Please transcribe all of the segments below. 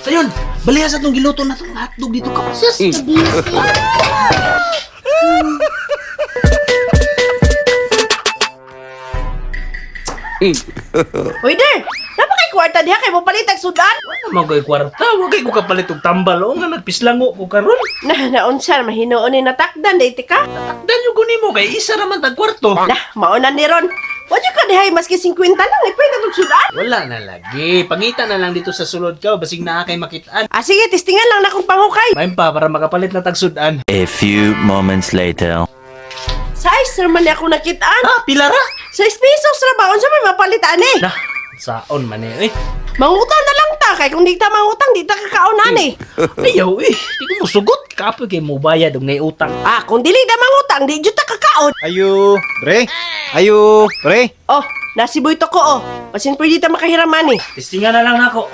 Sayon, baliha sa itong giluto na itong hotdog dito ka. Sus, kabisi. Hoy der, napa kay kwarta diha kay mo palit ang sudan? Wala man ko'y kwarta, wa kay ko kapalit og tambal o nga nagpislango ko karon. Na naunsa mahinuon ni natakdan day ka. Takdan yung nimo kay isa ra man tag kwarto. Nah, mauna ni ron. Wa jud ka dihay maski 50 lang ipwede tong sudan. Wala na lagi. Pangita na lang dito sa sulod ka, basig naa kay makitaan. Ah sige, testingan lang na kong pangukay. Main pa para makapalit na tag sudan. A few moments later. Size ra man ni ako nakitaan. Ah, pila ra? 6 pesos ra ba unsa may mapalitan eh? Nah, saon man eh. Mangutang na lang ta kay kung di ta mangutang di ta kakaonan eh. Ayaw eh, di ko musugot. Kapoy kay mo bayad og nay utang. Ah, kung dili ta mangutang di jud ta kakaon. Ayo, pre. Ayo, pre. Oh, nasiboy to ko oh. Basin pwede ta makahiraman eh. Testingan na lang nako.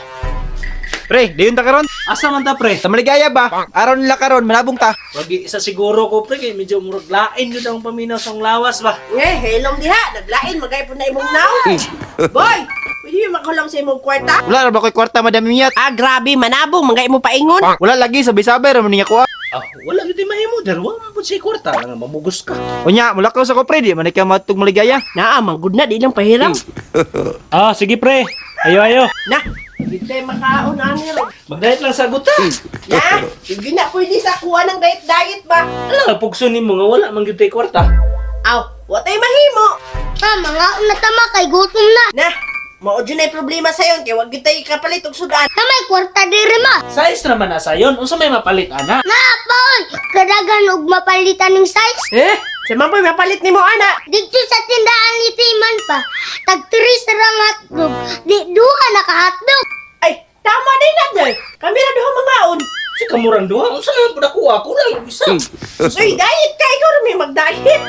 Pre, dayon ta karon. Asa man ta pre? Sa maligaya ba? Araw nila karon, manabong ta. Wagi isa siguro ko pre kay medyo murag lain jud ang paminaw sa lawas ba. Nge, helong diha, naglain magay po na imong naw. Boy, pwede yung makahulam sa imong kwarta? Wala ra ba koy kwarta madami miyat? Ah, grabe, manabong, mga imo paingon. Wala lagi sabay-sabay ra man niya kuha. Ah, wala gyud mahimo darwa man pud siya kwarta nga mamugos ka. Unya, mulakaw sa ko pre, di man ka matug maligaya. Naa, manggod na, di lang pahiram. Ah, sige pre. Ayo ayo. Na, hindi tayo makaon ani ron. Magdayet lang sa guta. Na, hindi na pwede sa kuha ng diet-diet ba? Ala pugso nimo nga wala man gyud tay kwarta. Aw, wa tayo mahimo. Pa, mga una tama kay gutom na. Na, mao jud na problema sayon kay wag gyud tayo kapalit og sudan. Na may kwarta diri ma. Size ra man na sayon. Unsa may mapalit ana? Na pa oy, kadagan og mapalitan ning size. Eh, sa man po'y mapalit nimo ana. Dito sa tindahan ni Timan pa, tag 3 ra ang hotdog. Di duha na ka hotdog. Ay, tama din na der. Kami ra duha mangaon. Si kamurang duha unsa naman pud ako ako lang og isa. Soy diet ka ikaw ra may mag-diet.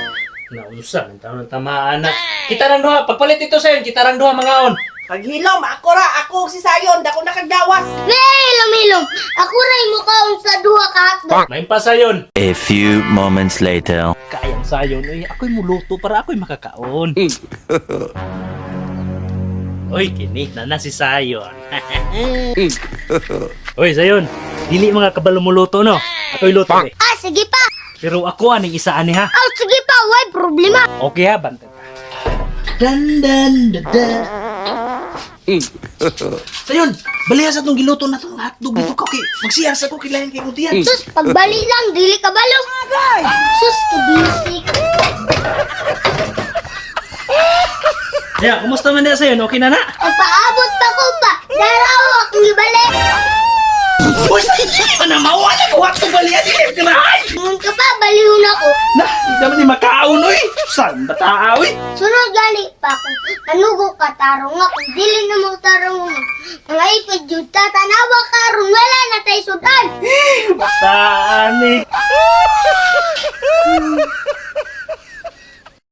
Naunsa man taon ang tamaan na. Kita rang duha pagpalit ito sayon, kita rang duha mangaon. Paghilom, ako ra, ako si Sayon, dako nakagawas. Hilom hilom. Ako ray mukaon sa duha ka hotdog. Main pa sayon. A few moments later. Kayang sayon oy, ako'y muluto para ako'y makakaon. Oy, kini na na si Sayon. Oy, Sayon, dili mga kabalo muluto no. Ako'y luto eh. Ah, sige pa. Pero ako aning isa ani ha. Aw, sige pa, way problema. Okay ha, bantay ta. Dan dan da da. Sayon, baliha sa itong giluto na itong hotdog dito ka. Okay, magsiyar sa ko kilayan kay Utian. Sus, pagbali lang, dili ka balo. Sus, kabisi. Ya, kumusta man na sayon? Okay na na? Paabot pa ko pa. Daraw akong ibalik. Uy, hindi pa na mawala ko hotdog baliha dili grahay. Mun ka pa, balihon ako. Na, di naman ni makaon oy. San bata oy? Sunod gani pa kung nanugo ka tarong ako, dili na mo tarong mo. Mga ipid jud ta, tanawa karon wala na tay sudan. Basta ani.